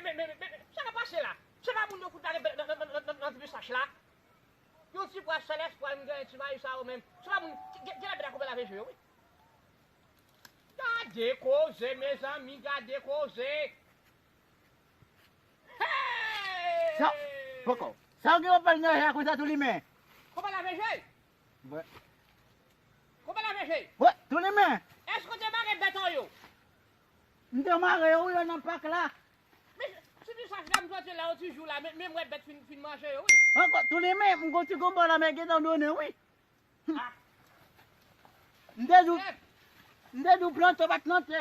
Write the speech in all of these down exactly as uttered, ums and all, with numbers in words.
Men, men, men, men, men, sa k ap pase la? Se pa moun yo fout la nan, nan, nan, nan, nan, nan ti mesaj la? Yon ti pwa sèl espwa m gen ti mayi sa yo menm. Se pa moun, gen, gen lè bèt a konpè lave je yo, wi. Gade koze, mezanmi, gade koze. Hey! Sa, poko. Sa w gen w ap pale nan jè a konsa, Toulimen? Konpè lave je? Wè. Konpè lave je? Wè, Toulimen. Èske w te mare bèt an yo? M te mare yo, wi, yo nan pak la. Men, si ti sach la, m soti la, yon ti jou la, men, men m wè bèt fin, fin manje yo, wi. Ankò, Toulimen, m gon ti gonbo la, men gentan donnen, wi. Ah. M te di w, m te di w plante, w pa t plante.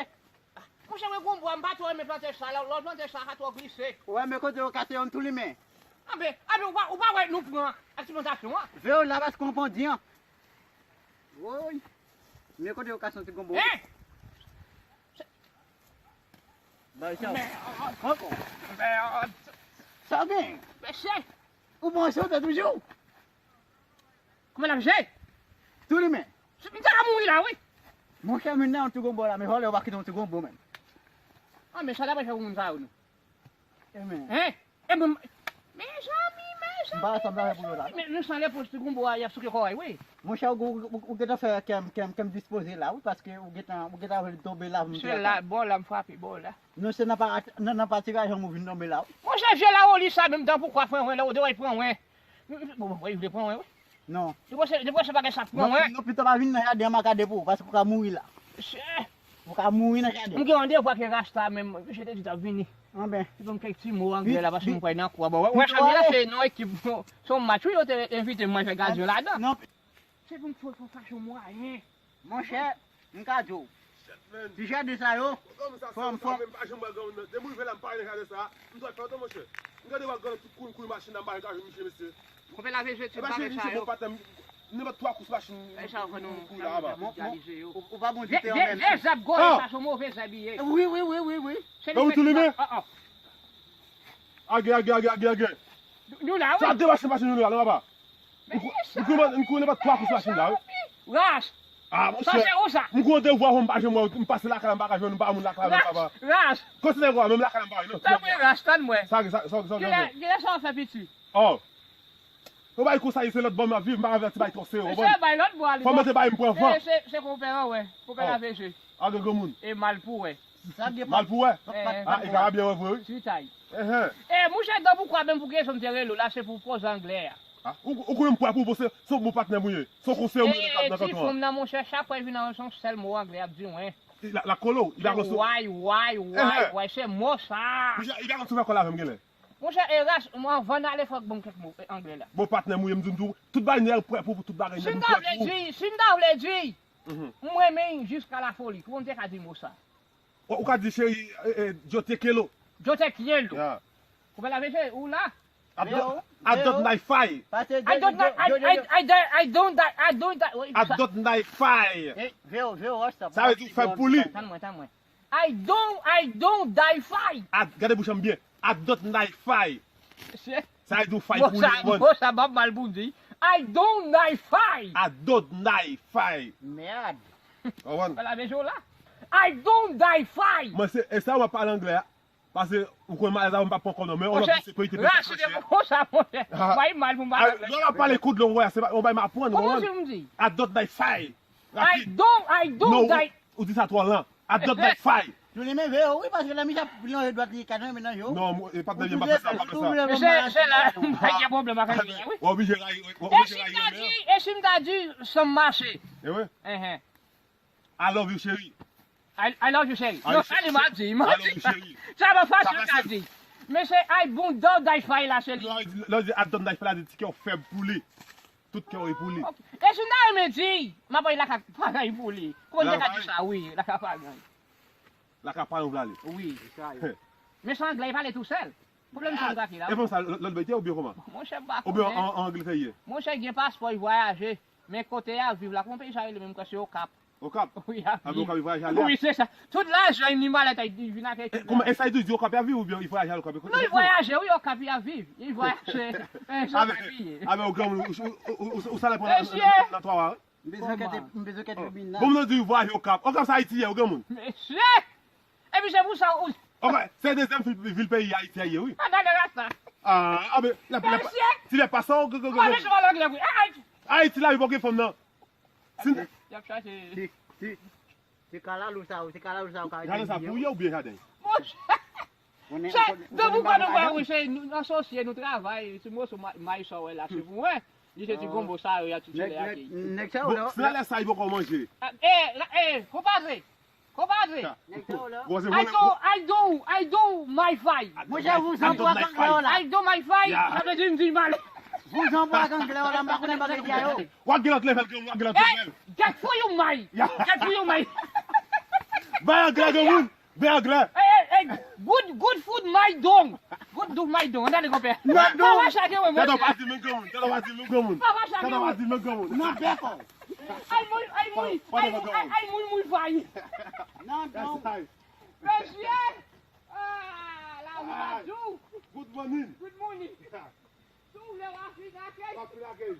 Monchè, mwen gon bwa, m pa twò renmen plante sa la. Lè w plante sa, sa twò glise. Ou renmen kote yo kase yo, Toulimen? Anben, anben, ou pa, ou pa wè nou pran ak ti plantasyon an? Veyo la, paske w pandyan. Woy. Men kote yo kase yon ti gonbo. Hein? Bay sa. Mèd. Ankò. Mèd. Sa w gen? Mesye. Ou pran sote toujou? Kòman l ap je? Toulimen. M ta ka mouri la, wi. Monchè, men nan yon ti gonbo la, men vòlè yo pa kite yon ti gonbo, menm. Ah, men sa la pa fè pou moun sa yo, non. Amen. Hein? E mwen, mezanmi, mezanmi, m pa sanble pou yo la. Men, men san lè pòz ti gonbo a, y ap souke kò a, wi. Monchè, ou, ou, ou, ou gentan fè kè m, kè m, kè m dispoze la, wi, paske ou gentan, ou gentan vle tonbe la, m se la, bon, la, m frape, bon, la. Non, se nan pa, nan, nan pa tiraj an m ou vin tonbe la, wi. Monchè, vye lawoli sa, menm tan pou kwa pran wen, lawoli pran wen. Bon, bon, wi, vle pran wen, wi. Non. Depi se, depi se bagay sa pran wen. Non, pito pa vin nan jaden an, m a gade pou ou, paske ou ka mouri la. Mesye. Ou ka mouri nan jaden. M gen randevou ak Rasta menm, misye te di t ap vini. Anben. Li ban m kèk ti mo anglè la, paske m kwè nan kou a. Bon, wè, wè, Chamila se yon ekip, se yon match, wi, yo te envite m, mwen fè gadyo ladan. Non. Se pou m fè, fè, fè yon mwayen. Monchè, m ka di w. Ti jaden sa yo, fò m, fò m. Depi m rive la, m pare nan jaden sa, m dwe fè otan, monchè. M gade w ak grann tout kouri, kouri machin nan, m pa ka jwenn misye, mesye. Konpè lave je ti bagay sa yo. Nenpòt twa kous machin, kouri la anba. Ou, ou pa bon di te anmèm. Vye zèb gore sa, se yon move zèb li ye. Wi, wi, wi, wi, wi. Se li fè ti sa. Age, age, age, age, age. Nou la, wi. Sa de machin, machin nou la, non, papa. M kou-, m kou-, m kou nenpòt twa kous machin la, wi. Ras. Ah, monchè. Sa se ou sa. M gon devwa, m pa janm wè, m pase lakay la, m pa ka jwenn, m pa moun lakay la, papa. Ras. Konsidere kwa, menm lakay la, m pa wè, non. Tanpri, Ras, tann mwen. Sa, sa, sa, sa, kilè, kilè sa w fè piti? Oh. Ou bay konsa, se lòt bò m ap viv, m pa ka fè ti bay twò serye, ou konprann? Mesye bay lòt bò a li. Fò m mete bay m pran van. Se, se, se konpè an, wè. Konpè lave je. Age granmoun. E mal pou wè. Mal pou wè? Ah, e ka byen wè vre, wi. Titay. E, mouche, dan pou kwa menm pou rezon m te rele w la, se pou pòz anglè a. Ah, ou, ou konnen m pwè pou ou, se, se yon bon patnè m ou ye. Se yon konseye m ou ye nan kant-, nan kanton an. Ti fanm nan, monchè, chak fwa l vin nan yon sèl mo anglè, ap di wen. La, la kolo, li pa konn sou. Why, why, why, why, se mo sa. Monchè, li pa konn sou fè kòl avè m genlè. Monchè, Eras, mwen, anvan n ale, fòk ban m kèk mo, e, anglè la. Bon, patnè m ou ye, m di w tou, tout bagay nèg prè pou, pou tout bagay nèg prè pou. Si m ta vle di, si m ta vle di, m renmen jiska lafoli. Kòman m te ka di mo sa? Ou, ou ka di cheri, e, e, yo te kelo. Yo te kelo. Ya. Ou pa lave je ou la? I don't, I don't like fire. I don't, I, I, I, I don't, I don't, I don't, I don't like fire. Sa vle di ou fè pou li. Tann mwen, tann mwen. I don't, I don't die fight. Ah, gade bouch an byen. I don't die fight. Sa vle di ou fight pou li, ou konprann? Mo sa, mo sa pa mal pou di. I don't die fight. I don't die fight. Mèd. Ou konprann? Pale avè je w la. I don't die fight. Mwen se, e sa w ap pale anglè a. Paske ou konn malèz avè m pa pran kò non, men on lòt sekurite pete. Rache de mo sa, monchè. Bay mal pou m pale anglè. Lè w ap pale kout lang, wè, se pa, on bay m aprann, ou konprann? Kòman w di? I don't die fight. Rapid. I don't, I don't die. Non, ou, ou di sa twò lan. I don't die fight. Nou renmen veye yo, wi, paske lè misye ap lonje dwèt li, ka nan menaj yo. Non, e pa t nan je m pa fè sa, pa fè sa. Men se, se la, m pa gen pwoblèm ak anyen, wi. Ou oblije rayi, ou oblije rayi yo, men. E si m ta di, e si m ta di, san m mache? E wi. Enhen. I love you, cheri. I, I love you, cheri. Non, sa li m ap di, m ap di. I love you, cheri. Sa pa fasil ka di. Men se I don't die fight la, cheri. Lè w di I don't die fight la, di ti kè w fèb pou li. Tout kè w e pou li. Ok. E si m ta renmen di, m ap al lakay paran pou li. Kòman m te ka di sa, wi, lakay paran. Lakay paran w vle ale. Wi, sa yo. Men se anglè, li pale tousèl. Pwoblèm sa m gate la. E fanm sa, lòt, lòt bò li te ye oubyen kòman? Monchè, m pa konnen. Oubyen an, an Angletè li ye? Monchè, gen paspò, li vwayaje. Men kote y ap viv la, kòman peyi sa rele menm, kwè se Okap. Okap? Wi, y ap viv. Okap, li vwayaje ale a? Wi, se sa. Tout lajan li, malèt li vin ak li. Kòman, e sa li di, di Okap y ap viv oubyen li vwayaje al Okap? Non, li vwayaje, wi, Okap li ap viv. Li vwayaje. Avè, avè yon granmoun, ou, ou, ou, ou sa lè pran nan, nan, nan, nan twa wa, wi? M bezwen kite, m bezwen kite tribinal. Bon, m nan di vwayaje Okap. Okap sa Ayiti ye, ou granmoun? Mesye! Epi se pou sa ou, Ok, se dezyèm vil, vil peyi Ayiti a ye, wi. A gade rasta. Ah, ah, ben, la, la, Mesye. Ti lè pase, oh, go, go, go. Mwen bezwen pale anglè wi. Ayiti. Ayiti la, wi, pa gen fanm nan. Si, Y ap chache. Se kalalou sa ou, se kalalou sa ou ka Jaden sa pou yo oubyen jaden? Monchè. Chè, de pou pa nou wè wi, chè, nou asosye, nou travay, sou moso may sa wè la, se pou wè. Li se ti gonbo sa yo, y a ti chile a ki. Nèg sa ou la. Bon, se la sa yo poko manje. Eh, eh, konpaze. Konpaze. Gwoze I do, I do, I do my fight. Mwen jan vouzan pou ak anglè w la. I do my fight. Yeah. Sa vle di m di mal. Vouzan pou ak anglè w la, m pa konnen bagay di a yo. Wak gen lòt level, gen wak gen lòt Hey, level. Get for you my. Yeah. Get for you my. Bay anglè, gen moun. Bay anglè. Hey, hey, hey, good, good food my dong. Good do my dong. Gade konpè. My dong. Papa chake wè mwen. Tèt pa di men gen moun. Tèt pa di men gen moun. Papa chake Tèt pa wè. Di men gen moun. Nan bèk ou. Ay mwen, ay mwen, Why ay never mwen, go? Ay mwen mwen fay. Nan non. That's nice. Mesye. Ah, la Ah. Bonjou. Good morning. Good morning. Yeah. Si w vle w a fin akèy. Wap fin akèy.